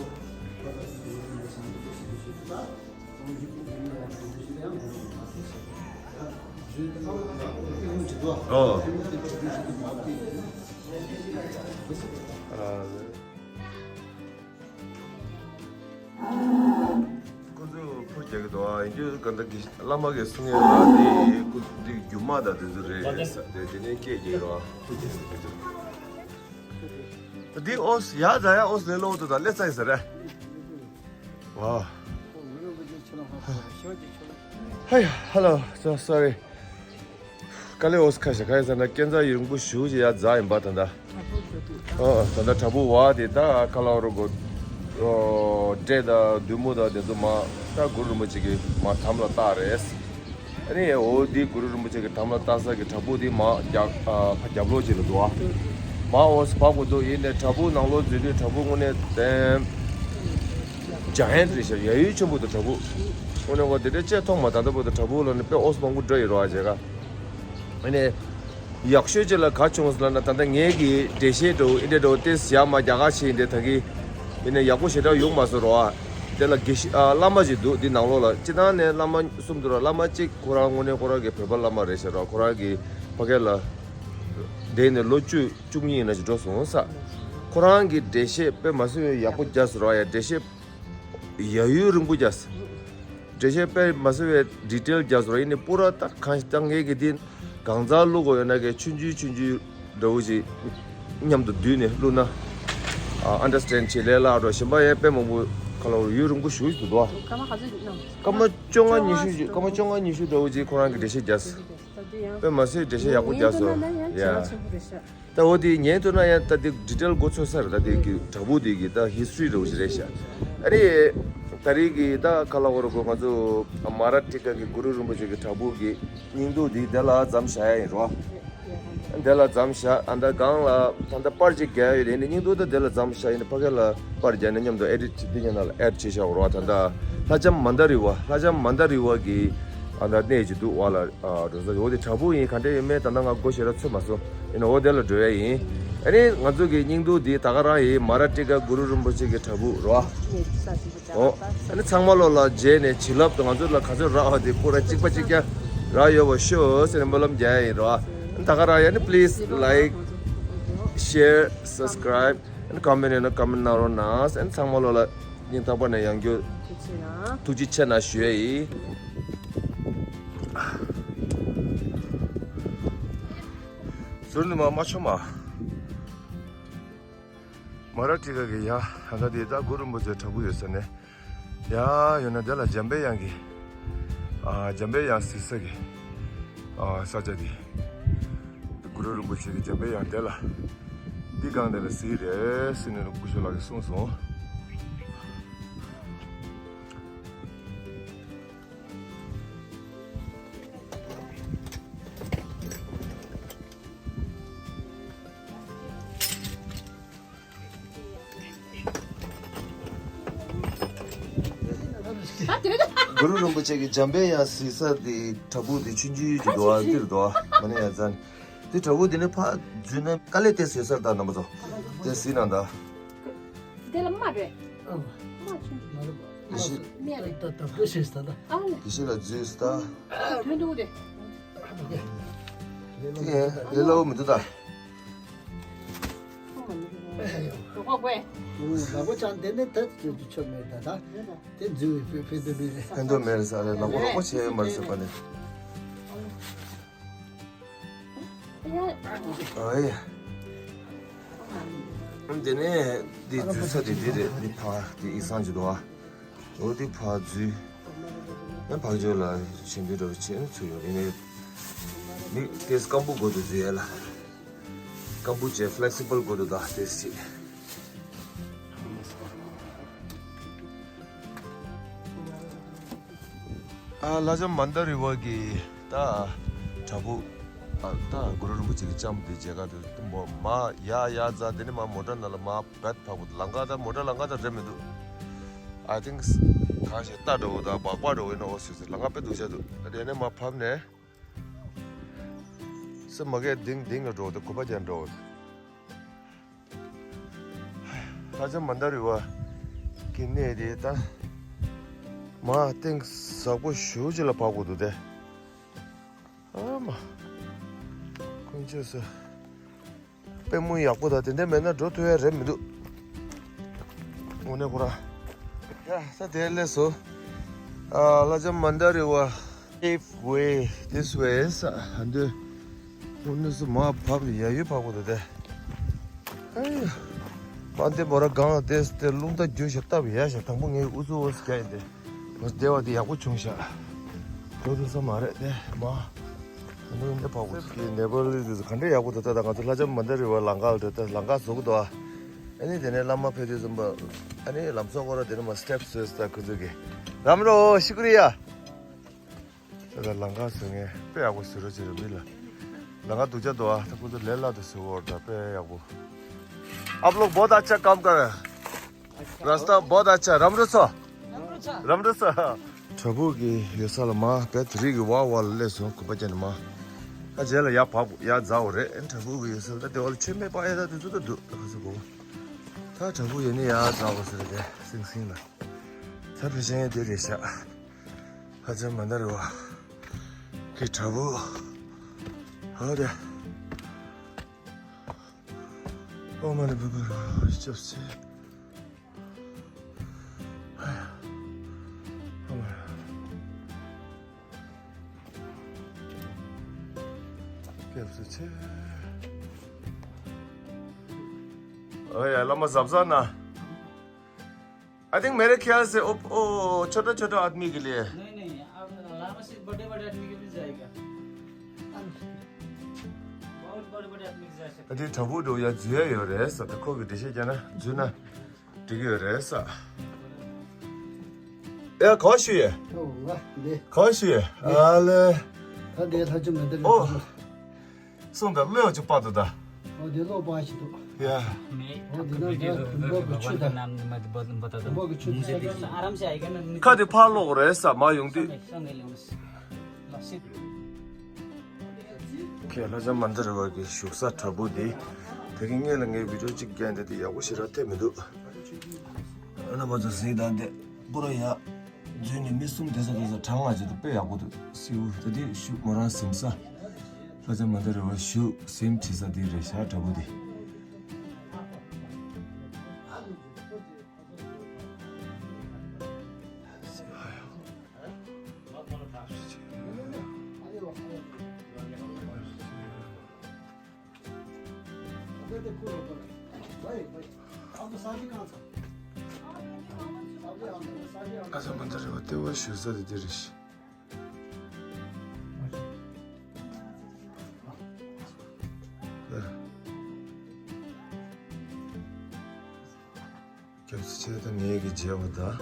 ད་དེ་ཡོད་རེད་ཟེར་ནས་དེ་ཞུ་དེ་ཞུ་ད་དབང་ཁྲིད་ཁོ་དེ་ནི་དབང་ཁྲིད་དེ་ཞུ་ད་ཡང་འགྲོ་རུང་མ་དེ་ཟེར་ད་ཇུས་ཨ་ཁོ་ཁོ་དེ་ཡང་ཇི་ཏོ་ཨོ་དེ་ནི་དེ་ཁྲིད་དེ་ཞུ་དེ་མ་དེ་ཡིན་ཨ་ལེ། ཁོ་ཚོས་འཕུར་རྒྱག་གི་འདུག་ཨ་ཡིན་རྒྱུ་ག་འདྲ་གི་བླ་མ་གིས་གསུང་ཡས་ལ་དེ་ཁོ་འདི་རྒྱུ་མ་དང་དེ་ཚོ་རེད་ས་དེ་དེ་ནས་སྐད་རྒྱག་གི་རེད་ཨ། འདི་ཨོས་ཡ་ཛ་ཡ་ཨོས་ལེ་ལོ་དུ་དང་ལེ་ཙ་ཡི་ས་རེད། ཝ། Hey, hello. So sorry. དཀའ་ལས་འོས་ཁ་ཤས་ག་ཡིན་ཟེར་ན་སྐས་འཛེག་ཡོང་གི་ཞུ་ཞེས་ཡ་ཛ་ཡིན་པ་ད་ལྟ། ཨོ་ད་ལྟ་བྲག་ཕུག་བ་དེ་ད་ཁ་ལག་རོ་གོ། ཨོ་འདྲེ་དང་བདུད་མོ་དང་དེ་ཚོ་མ་ད་གུ་རུ་རིན་པོ་ཆེ་གི་མ་དམ་ལ་བཏགས་རེད། ཨ་ནི་འོ་དེ་གུ་རུ་རིན་པོ་ཆེ་གི་དམ་ལ་བཏགས་ས་གི་བྲག་ཕུག་དེ་མ་རྒྱབ་ཨ་ཕ་རྒྱབ་ལོགས་ཅིག་ལ་འདུག་ཨ། མ་འོས་བ་གོ་འདུག་ཡིན་ནའི་བྲག་ཕུག་ནང་ལོགས་འཛུལ་དུས་བྲག་ཕུག་དངོས་གནས་དེ་ཇ་ཡན་རེད་ཤག་ཡ་ཡུལ་ཆེན་པོ་འདུག་བྲག་ཕུག་དངོས་གནས་ཁོ་དེ་འདྲ་ཅིག་མཐོང་མ་ད་ལྟ་བར་དུ་བྲག་ཕུག་ལ་ནི་དཔེ་འོས་མང་པོ་འདྲ་ཡོད་རེད་བ་བྱས་ཀ་ཨ་ནི། ཡག་ཤོས་ཅིག་ལ་ག་བྱུང་ཟེར་ལབ་ན་ད་ལྟ་ངེད་ཀྱི་འགྲེལ་བཤད་འདྲ་བོ་ཨེ་འདྲ་འདྲ་བོ་ཏོག་ཙམ་ཡར་མར་རྒྱག་ག་བྱས་ཡིན་དེ་ད་གི། ཡིན་ནའི་ཡག་པོ་ཞེ་དྲག་ཡོང་མ་སོང་རོ་ཨ། དེ་ལ་དགེ་བཤེས་ཨ་བླ་མ་ཅིག་འདུག་འདི་ནང་ལོགས་ལ་སྤྱིར་བཏང་ནས་བླ་མ་གསུམ་འདུག་ར་བླ་མ་གཅིག་ཁོ་རང་དངོས་གནས་ཁོ་རང་གི་བོད་པ་བླ་མ་རེད་ཟེར་རོ་ཁོ་རང་གི་ཕ་གི་ལ། བསྡད་ནས་ལོ་བཅུ་བཅུ་གཉིས་ཡིན་ན་ཅིག་འགྲོ་སོང་ས། ཁོ་རང་གི་འགྲེལ་བཤད་དཔེ་མ་སྲིད་པའི་ཡག་པོ་རྒྱག་སོང་རོ་ཨ་ཡ་འགྲེལ་བཤད། ཡ་ཡུལ་རིང་པོ་རྒྱག་འགྲེལ་བཤད་དཔེ་མ་སྲིད་པའི་ཌི་ཊེལ་རྒྱག་སོང་ར་ཡིན་ནའི་པུ་ར་ད་གང་ཞིག་ད་ངས་ཀྱི་འདི་གང་ཚང་བླུག་དགོས་ཡོད་ན་གི་ཆུང་ཆུང་ཆུང་ཆུང་འདྲ་བོ་ཞིག་མཉམ་དུ་བསྡུས་ནས་བླུག་ན། ཨ་ཨན་ཌར་སི་ཊེན་ཌ་བྱེད་ལས་སླ་འགྲོ་གཞན་པ་ཡང་དཔེ་མང་པོ་ཁ་ལོ་ཡུལ་རིང་པོ་ཞུ་ཞུ་འདུག་ཨ། སྐར་མ་ག་ཚོད་ཅིག་གནང་། སྐར་མ་བཅོ་ལྔ་ཉི་ཤུ་ཞིག་སྐར་མ་བཅོ་ལྔ་ཉི་ཤུ་འདྲ་བོ་ཅིག་ཁོ་རང་གི་འགྲེལ་བཤད་རྒྱག་དཔེ་མ་སྲིད་འགྲེལ་བཤད་ཡག་པོ་རྒྱག་སོང་ཡ། ད་འོ་དེ་ཉན་ཐུབ་ན་ཡང་ད་དེ་ཌི་ཊེལ་མགོ་ཚོས་ས་རེད་ད་དེ་གི་བྲག་ཕུག་དེ་གི་ད་ཧི་སི་ཊོ་རི་འདྲ་བོ་ཞིག་རེད་ཤག་ཨ་རེ། ད་རེས་ཀྱི་ད་ཁ་ལ་བོར་གོ་ང་ཚོ་མ་ར་ཏི་ཀ་གི་གུ་རུ་རིན་པོ་ཆེ་གི་བྲག་ཕུག་གི་སྙིང་སྡུག་འདི་དེ་ལ་མཚམས་བཞག་ཡ་ཡིན་རོ། དེ་ལ་མཚམས་བཞག་ཨ་ད་གང་ལ་ད་ད་པར་ཅིག་རྒྱག་ཡ་ཡོད་རེད། ཡིན་ནི་སྙིང་སྡུག་ད་དེ་ལ་མཚམས་བཞག་ཡིན་ནི་ཕ་གི་ལ་པར་རྒྱག་ནས་མཉམ་དུ་ཨེ་ཌིཊ་བྱེད་དུས་ཡིན་ན་ལ་ཨེཌ་བྱེད་བཞག་རོ། ད་ད་ལྷ་ལྕམ་མན་དཱ་རི་བ་ལྷ་ལྕམ་མན་དཱ་རི་བ་གི་ཨ་ད་གནས་ཀྱི་འདུག་བ་ལ། ཨ་འགྲོ་ས་འོ་དེ་བྲག་ཕུག་ཡིན། ག་འདྲ་ཡོད་མེད་ད་ལྟ་ང་སྒོ་ཞེ་དྲག་ཚོད་མ་སོང་། ཡིན་ན་འོ་དེ་ལ་འགྲོ་ཡ་ཡིན། ཨ་ནི་ང་ཚོ་གི་སྙིང་སྡུག་འདི་ད་ག་རང་ཡིན། མ་ར་ཏི་ཀ་གུ་རུ་རིན་པོ་ཆེ་གི་བྲག་ཕུག་རོ། འོ་ཨ་ནི་ཚང་མ་ལོ་ལ་རྗེས་ནས་བྱིན་རླབས་དང་ང་ཚོ་ལ་ག་ཚོད་རག་པ་དེ་པུ་ར་གཅིག་པ་གཅིག་རྐྱང་རག་ཡོད་པ་ཤོག་ཟེར་ནས་སྨོན་ལམ་རྒྱག་ཡ་ཡིན་རོ། ཨ་ནི་ད་ག་རང་ཡིན་ན་please like, share, subscribe and comment ཡོད་ན་ཀོ་མེན་ཊི་གནང་རོགས་གནང་། ཨ་ནི་ཚང་མ་ལོ་ལ་སྙིང་ཐག་པ་ནས་ཡང་བསྐྱར་ཐུགས་རྗེ་ཆེ་གནང་ཞུ་ཡ་ཡིན། ཟུར་ནས་མ་མ་ཆོ་མ། མ་ར་ཏི་ཀ་གི་ཡ་ད་ལྟ་དེ་ད་གུ་རུ་རིན་པོ་ཆེ་བྲག་ཕུག་ཡོད་ས་ནས་ཡ་ཡོད་ན་དེ་ལ་འཇམ་པའི་དབྱངས་ཀྱི་ཨ་འཇམ་པའི་དབྱངས་གཟིགས་ས་གི་ཨ་ས་ཆ་དེ། གུ་རུ་རིན་པོ་ཆེ་གི་འཇམ་པའི་དབྱངས་དེ་ལ་འདི་སྒང་དེ་ལ་གཟིགས་རེད་ཟེར་ནས་སྐུ་ཞབས་ལགས་ཀྱིས་གསུངས་སོང་། གུ་རུ་རིན་པོ་ཆེ་གི་འཇམ་པའི་དབྱངས་གཟིགས་ས་དེ་བྲག་ཕུག་དེ་ཆུང་ཆུང་ཅིག་འདུག་ཨ། འདིར་འདུག་ཨ། མ་ནི་ཡ་ཛན་དེ་བྲག་ཕུག་དེ་ནི་ཕ་འཛུལ་ན་དཀའ་ལས་དེ་བཟོས་ས་རེད་ད་རྣམ་པ་ཚོ། དེ་གཟིགས་ན་ད། དེ་ལ་མ་རེད། ཨ་མ་ཆུང་མ་རེད་པ། དེ་ཤི་མེད་རེད། ད་ད་ད་ཤི་ས་ད། ཨ་ལེ། དེ་ཤི་ལ་འཛུལ་ས་ད། དོན་འདུག་རེད། དེ་ལས་སླ་བོ་མི་འདུག་ད། ལག་པ་ཅང་དེ་ནས་ད་ཆོད་མེད་ད་ད། དེ་འཛུལ་བའི་ཕན་ཕན་ཐོགས་མེད་རེད། ཕན་ཐོགས་མེད་རེད་ས་རེད། ལག་པ་རོགས་པ་བྱས་ཡོད་མ་རེད་ཟེར་བ་ནས། ཨ་ཡ། ཨ་དེ་ནས་དེ་འཛུལ་ས་དེ་དེ་རེད། དེ་ཕ་དེ་ཨི་སང་ཅི་འདུག་ཨ། འོ་དེ་ཕ་འཛུལ། ཡང་ཕར་ཕྱོགས་ལ་ཆེན་པོའི་འགྲོ་བྱས་ནས་ཚུར་ཡོང་། ཡིན་ནའི་མི་དེས་སྐམ་པོ་སྒོ་དུ་འཛུལ་ཡ་ལ། སྐམ་པོ་བྱས་ཕ་ལེག་སི་བལ་སྒོ་དུ་ད་དེ་སྲིད། ཨ་ལྷ་ལྕམ་མན་དཱ་རི་བ་གི་ད་བྲག་ཕུག་ཨ་ད་གུ་རུ་རིན་པོ་ཆེ་གི་ལྕམ་དེ་མཇལ་ཁ་དུ་མོ་མ་ཡ་ཡ་ཛ་དེ་ནི་མ་མོ་ཊ་ནང་ལ་མ་བད་ཕབ་ལང་ཀ་ད་མོ་ཊ་ལང་ཀ་ད་རེད་མི་འདུག I think གང་ཞིག་རྟ་འགྲོ་བོ་ད་སྦག་སྦག་འགྲོ་བོ་ཡིན་ན་འོ་སུ་སུ་ལང་ཀ་དཔེ་འདུག་ཤ་འདུག་དེ་ནས་མ་ཕབ་ནས། སེ་མ་གས་ལྡིང་ལྡིང་ལ་འགྲོ་དེ་གོ་པ་ཅན་འགྲོ། ལྷ་ལྕམ་མན་དཱ་རི་བ་གི་གནས་དེ་ད་མ་སྟེང་ཟག་པོ་ཞུ་ཅི་ལ་བབས་དགོས་འདུག་དེ། ཨ་མ། ཀུན་སྤྱོད་སུ། དཔེ་མོ་ཡག་པོ་དང་དེ་འདྲ་མེད་ན་འགྲོ་ཐུབ་ཡ་རེད་མི་འདུག་དངོས་གནས་ཁོ་རང་། ཡ་ས་དེར་སླེབས་སོང་། ཨ་ལྷ་ལྕམ་མན་དཱ་རི་བ། Safe way, this way ས་ཧ་འདོད། དངོས་གནས་སུ་མ་བབས་ནས་ཡ་ཡུལ་བབས་དགོས་འདུག་དེ། ཨེ། པ་འདི་མོ་ར་གང་ལ་དེ་དེ་རླུང་རྟ་རྒྱུག་ཞིག་བཏབ་ཡ་ཞིག་དང་པོ་ངས་ཨུ་ཚུགས་ཨོ་ཟེར་རྒྱག་ཡིན་ཏེ། མ་བདེ་བ་དེ་ཡག་པོ་བྱུང་ཤག་འགྲོ་ཐུབ་ས་མ་རེད་དེ་མ། ད་ནི་འདི་ཕ་བུ་གི་ནེ་པ་ལི་དེ་ཚོ་ག་འདྲ་ཡག་པོ་འདུག་ད་ལྟ་ང་ཚོ་ལྷ་ལྕམ་མན་དཱ་རི་བ་ལམ་ཁ་ལ་འགྲོ་ད་ལམ་ཁ་བཟོ་གི་འདུག་ཨ། ཨ་ནི་དེ་ནས་བླ་མ་ཕེབས་དུས་ཙམ་པ་ཨ་ནི་ལམ་སང་ཁོ་ར་དེ་ནས་མ་སི་ཊེབ་བཟོས་ད་ཁོ་ཚོ་གི་རམ་རོ་ཤི་ཀུ་རི་ཡ། ད་ལྟ་ལམ་ཁ་བཟོ་མཁན་དཔེ་ཡག་པོ་བཟོས་རོགས་བྱེད་རོགས་མི་ལ། ལམ་ཁ་སྡུག་ཅག་འདུག་ཨ། ད་ཁོ་ཚོ་ལས་སླ་དུ་བཟོས་ཡོད་ད་དཔེ་ཡག་པོ། आप लोग बहुत अच्छा काम कर रहे हैं। रास्ता बहुत अच्छा है। राम रसो। राम रसो। བྲག་ཕུག་གི་ཡོད་ས་ལ་མ་བད་རིག་གི་བ་བ་ལ་སླེབས་སོང་། གོ་པ་ཅན་མ། ཨ་རྗེས་ལ་ཡར་བབས་ཡར་འཛེགས་རེད། བྲག་ཕུག་གི་ཡོད་ས་ལ་ད་དེ་བ་ལ་ཆོས་མེད་པ་ཡ་ད་དེ་ཚོ་ད་འདུག་ཨ་ཟེར་གོ། ད་བྲག་ཕུག་ཡོད་ནི་ཡར་འཛེགས་ཟེར་རེད་སིང་སིང་ལ། ད་ཕལ་ཆེར་དེ་རེད་ཤག་ལྷ་ལྕམ་མན་དཱ་རི་བ་གི་བྲག་ཕུག་ཨ་རེད། ཨོ་མ་ནི་བུ་བུ་རུ་སྐྱབས་སེ། ཨ་ཡ། ཨོ་མ་ར། སྐྱབས་སུ་མཆི། ཨོ་ཡ་བླ་མ་གཟབ་གཟབ་ན། I think मेरे ख्याल से वो, वो छोटा छोटा आदमी के लिए है। नहीं, नहीं, आप लामा से बड़े बड़े आदमी के भी जाएगा। बहुत बड़े बड़े आदमी के जा सकते हैं। འདི་བྲག་ཕུག་འགྲོ་ཡ་འཛུལ་ཡ་ཡོད་རེད་ས། ད་ཁོ་གི་འགྲེལ་བཤད་རྒྱག་ན་འཛུལ་ན་འགྲིག་གི་ཡོད་རེད་ས། ཡ་ག་བ་ཞུ་ཡས། ཨོ་ང་འདི། ག་བ་ཞུ་ཡས། ཨ་ལེ། ད་འདི་ལྷ་ཆུ་མི་འདི་ལ། ཨོ། སོང་ད་ལོས་ཅིག་པ་དུ་ད། ཨོ་འདི་ལོ་པ་ཞིག་འདུག། ཡ། ཨོ་འདི་ན་ད་དུམ་བུ་གི་ཆུ་ད། དུམ་བུ་གི་ཆུ་ད། ཁ་དེ་ཕར་ལོག་རེད་ས་མ་ཡོང་དུས། ཁྱེད་ལྷ་ལྕམ་མན་དཱ་ར་བ་གི་བཞུགས་ས་དྲ་འབུ་འདི། དེ་གི་སྔོན་ལ་ངས་བི་ཌིའོ་གཅིག་བརྒྱབ་འདི་དེ་ཡག་པོ་ཞེ་དྲག་ཐེབས་མི་འདུག། རྣམ་པ་ཚོ་གཟིགས་དང་དེ་པུ་ར་ཡ། འཛུལ་ནས་མི་གསུམ་དེ་ས་དེ་ས་གྲང་ང་བྱེད་དུ་དཔེ་ཡག་པོ་འདུག། སེའུ་དེ་དེ་ཤུ་མོ་རང་ཟིན་ས། ལྷ་ལྕམ་མན་དཱ་ར་བ་བཞུགས་ཟིན་བྱེད་ས་དེ་རེད་ཤག་དྲ་འབུ་དེ། ཨ་ཙི་མན་དཱ་ར་བ་ལྟེ་བ་བཞུགས་ས་དེ་དེ་རེད། སྐྱབས་སུ་མཆི་དང་ངེད་ཀྱི་མཇལ་བ་དང་།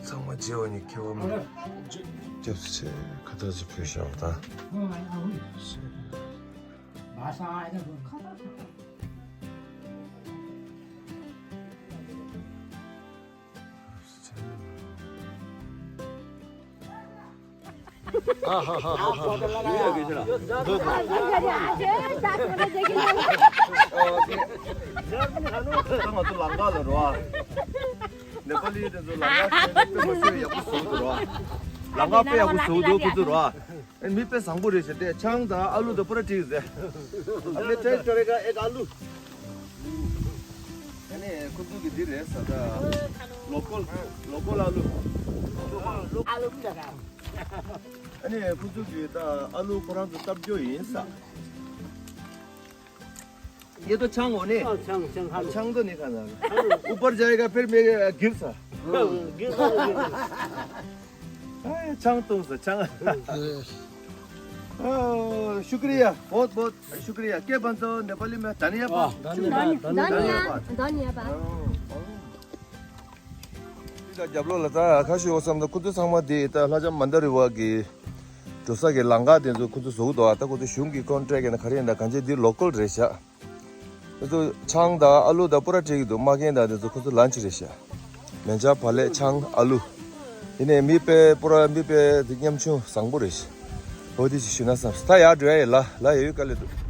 ཚང་མ་མཇལ་བ་ནི་ཁྱེད་བ་མ། སྐྱབས་སུ་མཆི་ཁ་བཏགས་ཅིག་ཕུལ་བཞག་པ་དང་། ང་ཚོ་ལམ་ཁ་ལ་རོ། ནེ་པ་ལི་དེ་ཚོ་ལམ་ཁ་དཔེ་མ་སྲོལ་ཡག་པོ་བཟོ་འདུག་རོ། ལམ་ཁ་དཔེ་ཡག་པོ་བཟོ་འདུག་ཁོ་ཚོ་རོ། ཨེ་མི་དཔེ་བཟང་པོ་རེད་ཟེར་ཏེ་ཆང་དང་ཨ་ལུ་དང་པུ་ར་ཊིག་ཟེར། ཨ་ལེ་ཏྲེ་ཏྲེ་ག་ཨེ་ཨ་ལུ། ཨ་ནི་ཁོ་ཚོ་གི་འདི་རེད་ས་ད། ལོ་ཀལ་ལོ་ཀལ་ཨ་ལུ། ཨ་ནི་ཁོ་ཚོ་གི་ད་ཨ་ལུ་ཁོ་རང་ཚོ་བཏབ་རྒྱུ་ཡིན་ས། ये तो छांग होने। हाँ, छांग, छांग, हाँ। छांग तो नहीं खाना। ऊपर जाएगा फिर मैं गिर सा। हाँ, गिर सा, गिर सा। हाँ, छांग तुम सा, छांग। हाँ, शुक्रिया, बहुत, बहुत शुक्रिया। के भन्छ नेपालीमा धन्यवाद? धन्यवाद, धन्यवाद। धन्यवाद। རྒྱབ་ལོགས་ལ་ད་ཁ་ཤས་འོ་བསམ་ད་ཁོ་ཚོ་ཚང་མ་དེ་ད་ལྷ་ལྕམ་མན་དཱ་ར་བ་གི་འགྲོ་ས་གི་ལམ་ཁ་དེ་ཚོ་ཁོ་ཚོ་བཟོ་གི་འདུག་ཨ། ད་ཁོ་ཚོ་གཞུང་གི་ཀོན་ཊེག་ཡིན་ན་ག་རེ་ཡིན་ད་གང་ཅི་འདི་ལོ་ཀལ་རེད་ཤག། ཁོ་ཚོ་ཆང་དང་ཨ་ལུ་དང་པུ་ར་སྤྲད་ཀྱི་འདུག། མ་རྒན་དང་དེ་ཚོ་ཁོ་ཚོ་ལན་ཆི་རེད་ཤག། མེ་ལྕགས་བག་ལེབ་ཆང་ཨ་ལུ། ཡིན་ནའི་མི་དཔེ་པུ་ར་མི་དཔེ་དེ་ཉམ་ཆུང་བཟང་པོ་རེད་ཤག། འོ་དེ་ཅིག་ཞུ་ན་བསམ་སོང་། ད་ཡར་འགྲོ་ཡ་ཡིན་ལ་ལ་ཡ་ཡོད་དཀའ་ལས་འདུག།